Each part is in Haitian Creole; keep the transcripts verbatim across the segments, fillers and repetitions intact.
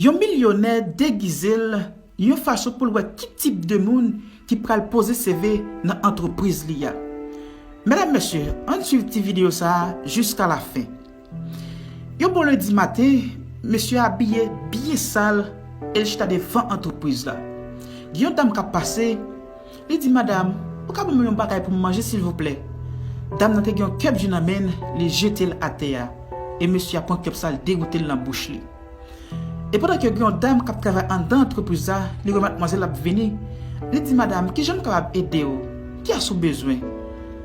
Yon milyonè degize l yon fason pou l wè ki tip de moun ki pral poze seve nan antrepriz li a. Medam, mesye, ann swiv ti videyo sa a jiska lafen. Yon bon lendi maten, mesye a abiye byen sal e l chita devan antrepriz la. Gen yon dam k ap pase, li di, "Madam, ou ka ban mwen yon bagay pou m manje, silvouplè?" Dam nan te gen yon kèp ji nan men l, li jete l atè a. E mesye a pran kèp sa, l degoute l nan bouch li. E pandan ke gen yon dam k ap travay anndan antrepriz la, li wè madmwazèl ap vini, li di, "Madam, kijan m kapab ede w? Kiyès ou bezwen?"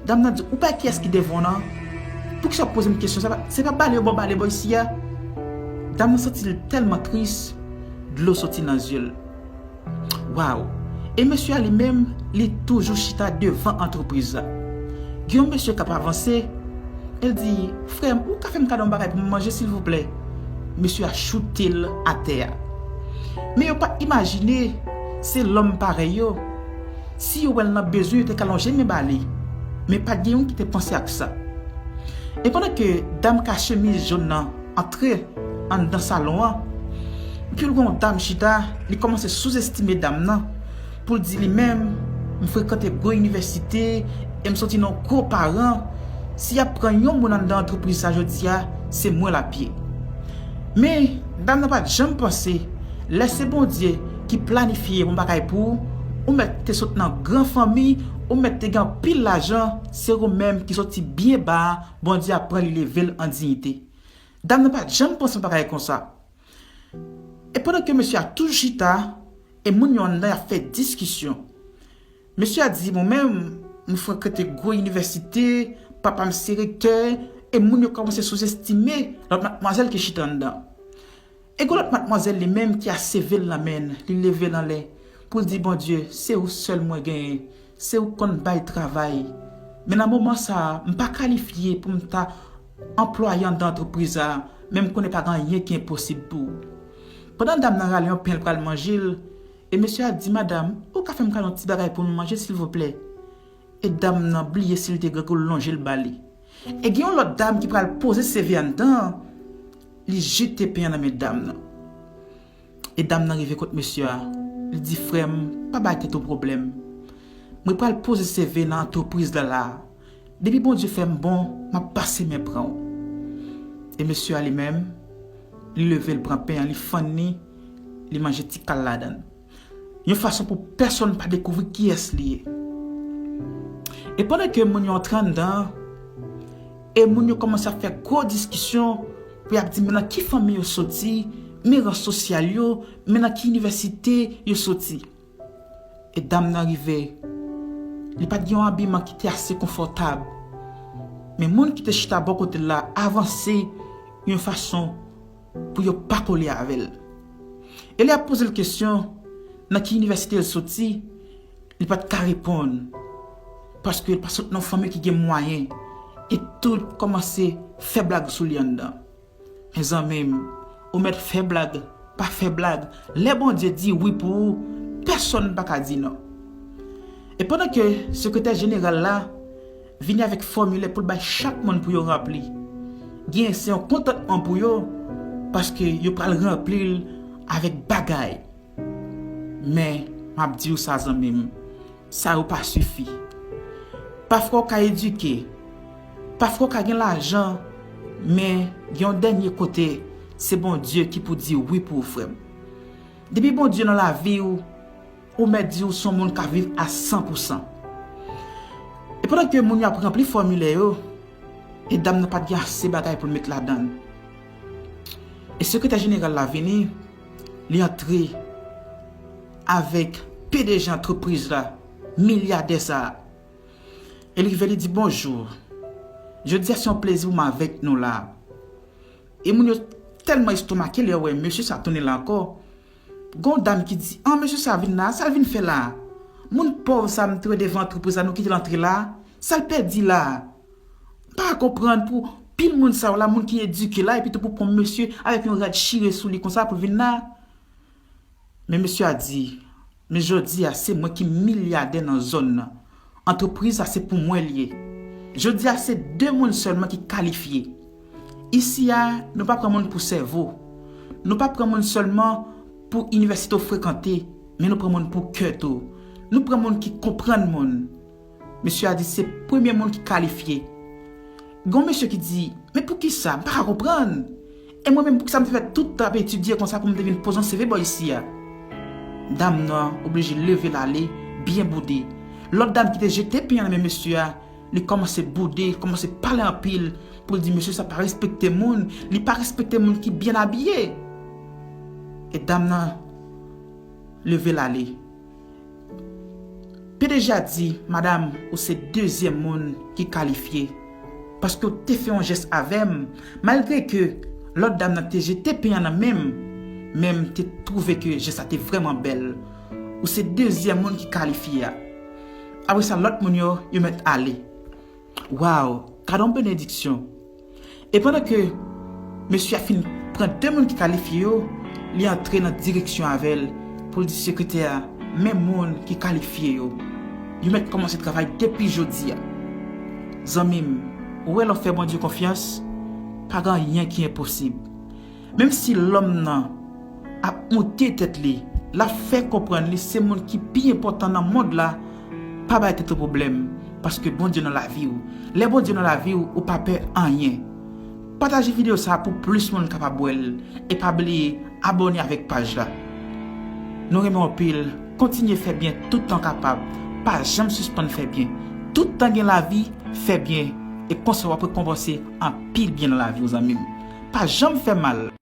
Dam nan di, "Ou pa kiyès ki devan w nan? Poukisa w ap poze m kesyon sa? Se pa bale yo ba w bale bò isi a?" Dam nan santi l tèlman tris, dlo soti nan zye l. Waw! E mesye a li menm, li toujou chita devan antrepriz la. Gen yon mesye k ap avanse, e l di, "Frè m, ou ka fè m kado yon bagay pou m manje, silvouplè?" Mesye a choute l atè a. Men yo pa t imajine se lòm parèy yo. Si yo wè l nan bezwen, yo te ka lonje men ba li. Men pa t gen youn ki te panse ak sa. E pandan ke dam ka chemiz jòn nan antre anndan salon an, epi l wè yon dam chita, li kòmanse souzestime dam nan, pou l di li menm, "M frekante gwo inivèsite, e m soti nan gwo paran, si y ap pran yon moun anndan antrepriz sa jodi a, se mwen l ap ye." Men, dam nan pa t janm panse, lè se Bondye ki planifye yon bagay pou ou, ou mèt te sot nan gran fanmi, ou mèt te gen anpil lajan, se ou menm ki soti byen ba a, Bondye ap pran li leve l an diyite. Dam nan pa t janm panse yon bagay konsa. E pandan ke mesye a toujou chita, e moun yo anndan y ap fè diskisyon. Mesye a di, "Mwen menm, m frekante gwo inivèsite, papa m se rektè," e moun yo kòmanse souzestime lòt madmwazèl ki chita anndan. E gen lòt madmwazèl li menm ki aseve l nan men l, li leve l anlè pou l di, "Bondye, se ou sèl mwen genyen, se ou k konn bay travay. Men nan moman sa a, m pa kalifye pou m ta anplwaye anndan antrepriz la, men m konnen pa gen anyen ki enposib pou ou." Pandan dam nan rale yon pen l pral manje l, e mesye a di, "Madam, ou ka fè m kado yon ti bagay pou m manje, silvouplè?" E dam nan bliye si l te grangou, l lonje l ba li. E gen yon lòt dam ki pral poze seve anndan an, li jete pen an nan men dam nan. E dam nan rive kot mesye a, li di, "Frè m, pa bay tèt ou pwoblèm. Mwen pral poze seve nan antrepriz la la a. Depi Bondye fè m bon, m ap pase men pran w." E mesye a li menm, li leve, l pran pen an, li fann li, li manje ti kal ladan l. Yon fason pou pèsonn pa dekouvri kiyès li ye. E pandan ke moun yo antre anndan an, e moun yo kòmanse ap fè gwo diskisyon, pou y ap di, "Men nan ki fanmi yo soti, men ran sosyal yo, men nan ki inivèsite yo soti." E dam nan rive, li pa t gen yon abiman ki te ase konfòtab. Men moun ki te chita bò kote l la avanse yon fason pou yo pa kole avè l. E lè y ap poze l kesyon nan ki inivèsite l soti, li pa t ka reponn, paske l pa sot nan yon fanmi ki gen mwayen, e tout kòmanse fè blag sou li anndan. Mezanmi m, ou mèt fè blag, pa fè blag, lè Bondye di wi pou ou, pèsonn pa ka di non. E pandan ke sekretè jeneral la vini avèk fòmilè pou l bay chak moun pou yo ranpli, genyen se yon kontantman pou yo, paske yo pral ranpli l avèk bagay. Men, m ap di w sa, zanmi m, sa yo pa sifi. Pafwa w ka edike, pafwa w ka gen lajan, men gen yon dènye kote, se Bondye ki pou di wi pou ou, frè m. Depi Bondye nan lavi w, ou mèt di w se yon moun k ap viv a san pou san. E pandan ke moun yo ap ranpli fòmilè yo, e dam nan pa t gen ase bagay pou l met ladan l. E sekretè jeneral la vini, li antre avèk P D G antrepriz la, milyadè sa a. E li rive, li di, "Bonjou. Jodi a se yon plezi pou m avèk nou la." E moun yo tèlman estomake lè yo wè mesye sa tounen la ankò. Gon dam ki di, "An, mesye sa vin la, sa l vin fè la? Moun pòv sa m te wè devan antrepriz la, nou kite l antre la? Sa l pèdi la?" M pa ka konprann pou pil moun sa yo la, moun ki edike la, epi tou pou pran mesye avèk yon rad chire sou li konsa pou l vin la. Men mesye a di, "Men jodi a, se mwen ki milyadè nan zòn nan. Antrepriz la, se pou mwen l ye. Jodi a, se de moun sèlman ki kalifye. Isi a, nou pa pran moun pou sèvo. Nou pa pran moun sèlman pou inivèsite w frekante, men nou pran moun pou kè tou. Nou pran moun ki konprann moun. Mesye a di se premye moun ki kalifye. Gon mesye ki di, men poukisa? M pa ka konprann. E mwen menm, poukisa m te fè tout tan ap etidye konsa pou m te vin poze yon C V bò isi a? Dam nan oblije leve l ale, byen boude. Lòt dam ki te jete pen an nan men mesye a, li kòmanse boude, li kòmanse pale anpil pou l di mesye sa pa respekte moun, li pa respekte moun ki byen abiye. E dam nan leve l ale. P D G a di, madam, ou se dezyèm moun ki kalifye. Paske w te fè yon jès avè m, malgre ke lòt dam nan te jete pen an nan men m, men m te twouve ke jès la te vrèman bèl. Ou se dezyèm moun ki kalifye a. Apre sa, lòt moun yo, yo mèt ale. Waw, gade yon benediksyon! E pandan ke mesye a fin pran de moun ki kalifye yo, li antre nan direksyon avè l pou l di sekretè a, men moun ki kalifye yo. Yo mèt kòmanse travay depi jodi a. Zanmi m, ou wè lè w fè Bondye konfyans, pa gen anyen ki enposib. Menm si lòm nan ap moute tèt li, l ap fè konprann li se moun ki pi enpòtan nan mond la, pa bay tèt ou pwoblèm, paske Bondye nan lavi w. Lè Bondye nan lavi w, ou pa pè anyen. Pataje videyo sa a pou plis moun kapab wè l, e pa bliye abòne avèk paj la. Nou renmen w anpil, kontinye fè byen tout tan w kapab, pa janm sispann fè byen. Tout tan gen lavi, fè byen, e konsa w ap rekonpanse anpil byen nan lavi w, zanmi m. Pa janm fè mal.